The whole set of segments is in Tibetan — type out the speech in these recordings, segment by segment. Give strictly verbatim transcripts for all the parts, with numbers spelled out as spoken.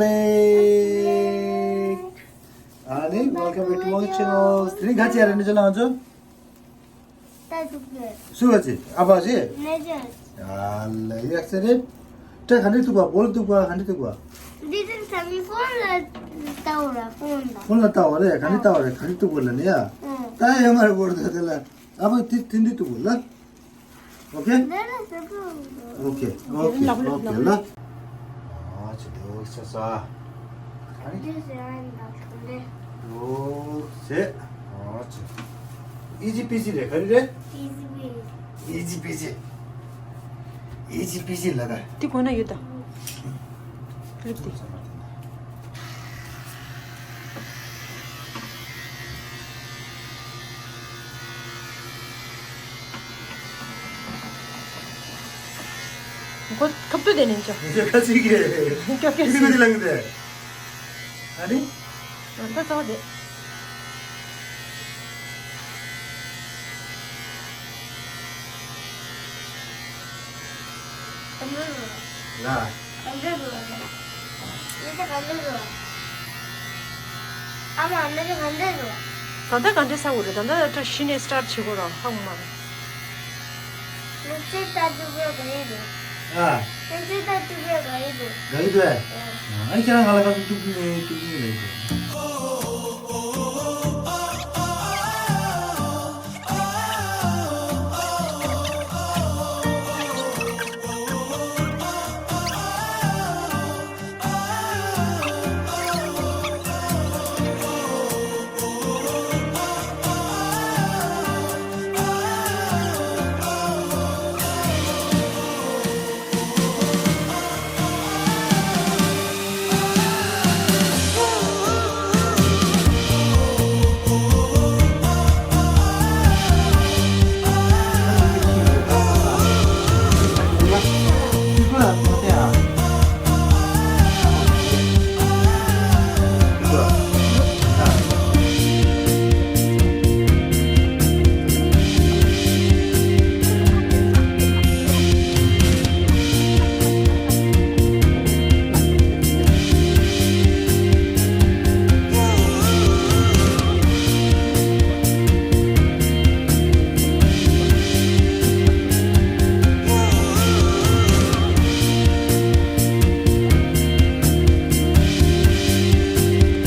ལེགས། ཨ་ནི། Welcome back to our channel. དེ་རིང་ག་ཅི་ཡ་རེད་ནི་ཅོ་ལ་ང་ཚོ། ད་འདུག་གི། སུ་བ་ཅི། ཨ་ཕ་ཅི། ནེ་ཅོ། ཨ་ལེ་ཡག་ཚ་རེད། ད་ག་འདྲ་འདུག་པ། བོལ་འདུག་པ། ག་འདྲ་འདུག་པ། འདི་དེ་ཚང་མ་ཕོན་ལ་ལྟ་བ་ར་ཕོན་ལ། ཕོན་ལ་ལྟ་བ་རེད། ག་འདྲ་ལྟ་བ་རེད། ག་འདྲ་འདུག་པ་ལ་ནི་ཡ། ཨང་། ད་ཡོད་མ་རེད་བོར་ད་དེ་ལ། ཨ་ཕ་དེ་དེ་འདྲ་འདུག་པ་ལ། ཨོ་ཁེ། ཨོ་ཁེ། ཨོ་ཁེ་ལ། ཨ་ཅི་འདུག་ས་ས། ཨོ་ཁེ། ཨི་ཇི་པི་ཇི་རེད། ག་རེ་རེད། ཨི་ཇི་པི་ཇི། ཨི་ཇི་པི་ཇི་ལ་ད། དེ་གོ་ན་ཡོད་ད། ཀླིབ་དེ། མགོ་ཁབ་ཏུ་དེ་ནས་འཇོག་ཁ་ཅིག་གི། ཀྱོ་ཀྱོ་ཅིག་གི་ལང་དེ། ཨ་ནི། ད་ཚོ་དེ། ལ། ག་འདྲ་འདུག་ཨ་ནི་ག་འདྲ་འདུག་ཨ་མ་ཨ་ནི་ག་འདྲ་འདུག་ད་ལྟ་ག་འདྲ་ཟ་དགོས་རེད། ད་ལྟ་ད་གཞི་ནས་སི་ཊར་བྱེད་དགོས་ར་ཧ་གོ་མ་རེད། སློབ་ཚན་ལྟ་འདུག་ག་ག་ཡི་འདུག་ཨ། སློབ་ཚན་ལྟ་འདུག་ག་ག་ཡི་འདུག་ག་ཡི་འདུག་ཨ། ཨ་ཁྱེད་རང་ང་ལ་ཁ་ཐུག་ཐུག་ནས་ཐུག་ནས་ལས་འདུག་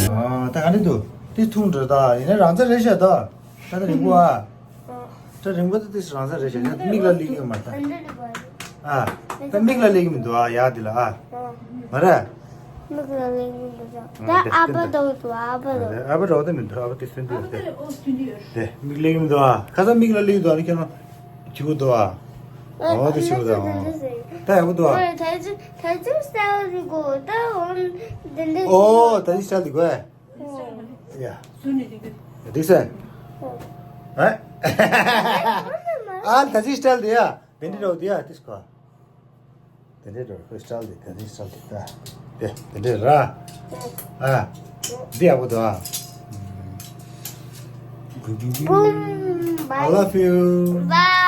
ཨ། ད་ག་འདྲ་འདུག་དེ་ཐུང་འདྲ། ད་ཡིན་ན་རང་ཚ་རེད་ཤག་ད། ད་ད་རིང་པོ་ཨ། ད་རིང་པོ་ད་དེ་རང་ཚ་རེད་ཤག་མིག་ལ་ལིག་ཡོད་མ་རེད་ད། ཨ། ད་མིག་ལ་ལིག་མི་འདུག་ཨ། ཡ་དེ་ལ་ཨ། མ་རེད། མིག་ལ་ལིག་མི་འདུག་ད་ཨ་ཕ་འདྲ་བོ་འདུག་ཨ་ཕ་འདྲ་བོ། ཨ་ཕ་འདྲ་བོ་ད་མི་འདུག་ཨ་ཕ་དེ་སུན་དུ་ཡོད་དེ། དེ་མིག་ལིག་མི་འདུག་ཨ། ཁ་སང་མིག་ལ་ལིག་འདུག་ཨ། ནི་ཁྱེད་རང་བྱིའུ་འདུག་ཨ། ཨོ་དེ་བྱིའུ་འདུག་ཨ། ད་ཡག་པོ་འདུག་ཨ། ད་ཅི་ད་ཅི་སྟ་བ་འདི་གོ་ད་འོ་འདི་འདི། ཨོ་ད་ཅི་སྟ་འདི་གོ་ཨ། ཡ། འདི་སེ། ཨ། ཨ་ད་ཅི་སྟ་འདི་ཡ། དེ་འདྲ་རོ་དེ་ཡ་དེ་སྐོ། དེ་འདྲ་རོ་ཁོའི་སྟ་འདི་དེ་འདྲ་སྟ་འདི་ད། དེ་དེ་འདྲ་ར། ཨ། འདི་ཡག་པོ་འདུག་ཨ། Boom. I love you. Bye.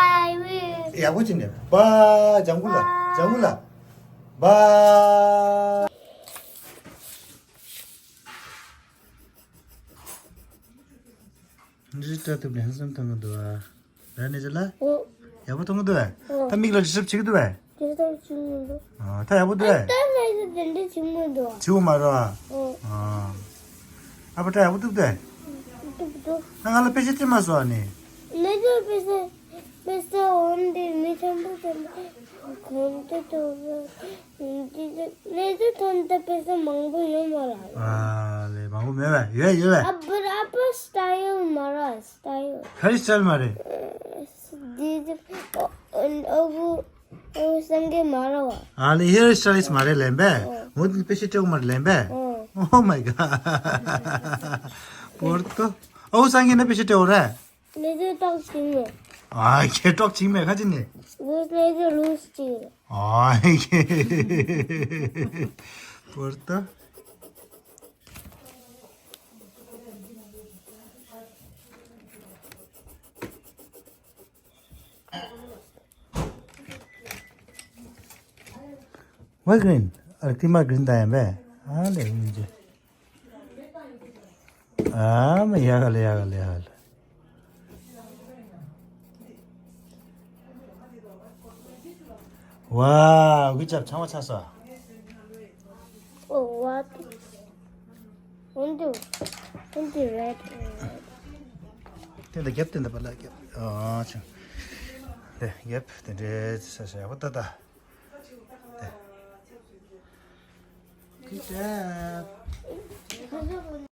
ཡག་པོ་བྱས་ནས། བཱ། ལྗང་གུ་ལ། ལྗང་གུ་ལ། བཱ། འདི་ལྟ་ཐུབ་ནས་ཧན་སམ་མཐོང་གི་འདུག་ཨ། ར་ནས་ཅི་ལ། ཨོ། ཡག་པོ་མཐོང་གི་འདུག་ཨ། ཨོ། ད་མིག་ལ་ཌི་སི་ཊབ་བྱེད་ཀྱི་འདུག་ཨ། ཌི་སི་ཊབ་བྱེད་ཀྱི་འདུག་ཨ། ད་ཡག་པོ་འདུག་ཨ། ད་ལ་ཡི་དེ་འདྲ་བྱེད་མི་འདུག་ཨ། བྱེད་དགོས་མ་རེད་ཨ། ཨོ། ཨ། ཨ་ཕ་ད་ཡག་པོ་འདུག་ཨ། འདུག་འདུག་ད་ང་ལ་དཔེ་ཆ་སྟེར་མ་སོང་ཨ་ནི། ང་ཚོ་དཔེ་ཆ་དཔེ་ཆ་འོན་ཏེ་མི་ཆེན་པོ་ཆེན་པོ་གོན་ཏེ་འདུག་ག་ལས་དེ་ཐོན་ཏེ་དཔེ་ཆ་མང་པོ་ཡོད་མ་རེད། ཨ་ལས་མང་པོ་མེད་པས། ཡོད་ཡོད་པས། ཨ་ཕ་ཨ་ཕ་སི་ཊའི་ལ་མ་རེད། སི་ཊའི་ལ། ག་རེ་སི་ཊའི་ལ་མ་རེད། འདི་འདི་ཨོ་ཨོ་ཨོ་སང་གེ་མ་རེད་པ། ཨ་ལས་ཧེར་སི་ཊའི་ལིསི་མ་རེད་ལན་པས། ཨོ། མོ་དེ་དཔེ་ཆ་སྟེར་མ་རེད་ལན་པས། ཨོ། Oh my god. བོར་ཏོ། ཨོ་སང་གེ་ན་དཔེ་ཆ་སྟེར་རེད། ལས་དེ་ཏོག་ཅིག་མེད། ཨ་ཁྱེད་ཏོག་ཅིག་མེད་ཁ་ཅི་ནི། ལུས་ལས་དེ་ལུས་ཅིག་ཨ་ཁྱེད། བོར་ཏོ། Why green? ཨ་ཀི་མ་གི་རིན་ད་ཡང་བས། ལས་ཡིན་གྱི། ཨ་མ་ཡག་ག་ལ་ཡག་ག་ལ་ཡག་ག་ལ། ཝའོ། གུ་ཅབ། ཚང་མ་ཚར་སོང་། Oh, what? Only, only red. དེ་འདྲ་རྒྱབ། དེ་འདྲ་པ་ལ་རྒྱབ། ཨ་ཆུ། དེ་རྒྱབ། དེ་འདྲ་ས་ས་ཡག་པོ་ད་ད། དེ། གུ་ཅབ།